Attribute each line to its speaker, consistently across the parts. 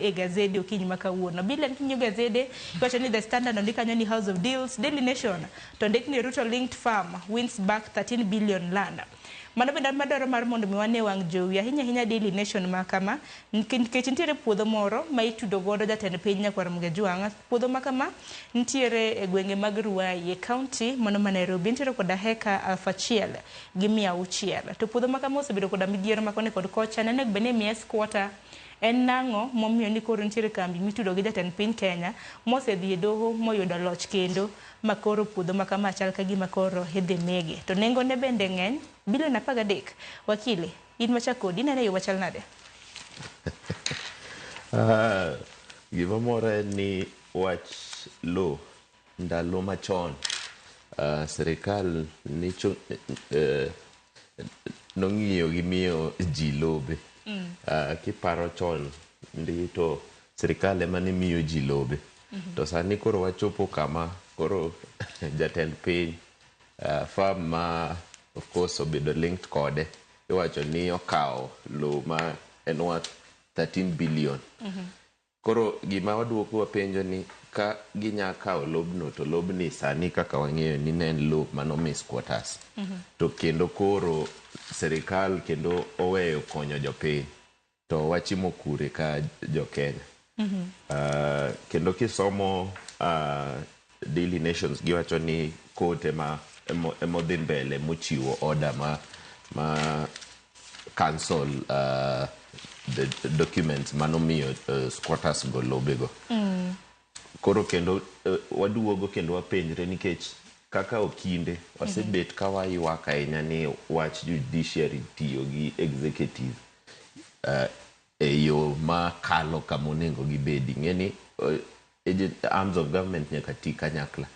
Speaker 1: E gazede okinyi ma kawuono. Billion king'iyo gazede, iwacho ni The Standard ondik kanyo ni House of Deals, Daily Nation to ondik ni Ruto linked farm wins back 13 billion land. Mano bende madwaro mar mondo mi wane wang' jowi ahinya ahinya Daily Nation ma kama nikech nitiere puodho moro ma itudo godo jatend piny Nyakwar Mgejwang'. Puodho ma kama nitiere e gwenge mag Ruai e county mano ma Nairobi. Nitiere koda heka 1600. To puodho ma kama osebedo koda midhiero ma koni kod kocha. Ne onego bed ni imiye squatter. En nang'o momiyo ni koro nitiere kambi mitudo gi jatend piny Kenya mosedhi e doho moyudo loch kendo ma koro puodho ma kama chal ka gima koro idhi migi. To nengo ne bende ng'eny, bilion 13. Wakili, in machak kodi, inene e yo machal nade?
Speaker 2: Gima mora en ni wach lowo ndalo machon sirikal nicho, nong'iyo gi miyo ji lobe. Kiparo chon ndi to sirikal ema ne miyo ji lobe. To sani koro wachopo kama koro jatend piny, firm ma of course obedo linked kode, iwacho ni okawo lowo ma en worth 13 billion. Koro gima waduoko wapenjo ni ka ginya kawo lobno, to lobni sani kaka wang'eyo ni ne en lob manomi squatters. To kendo koro sirikal kendo oweyo konyo jopiny, to wachimo kure ka jo Kenya? Kendo kisomo Daily Nations, giwacho ni court ema emodhi mbele mochiwo order ma cancel the documents manomiyo squatters go lobego. Koro kendo waduogo kendo wapenjre nikech kaka okinde wasebet ka waywak ahinya ni wach judiciary tiyo gi executive e yo makalo kama onego gibedi. Ing'e ni arms of government nyaka ti kanyakla,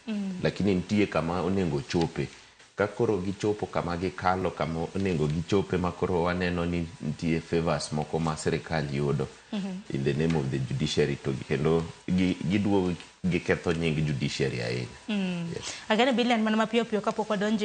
Speaker 2: lakini nitie kama onego chope. Ka koro gichopo kama gikalo kama onego gichope, ma koro waneno ni nitie favors moko ma sirikal yudo in the name of the judiciary, to kendo giduogo giketho nying judiciary ahinya. Yes.
Speaker 1: Agane Billion mana mapiyo piyo kapok wadonjo.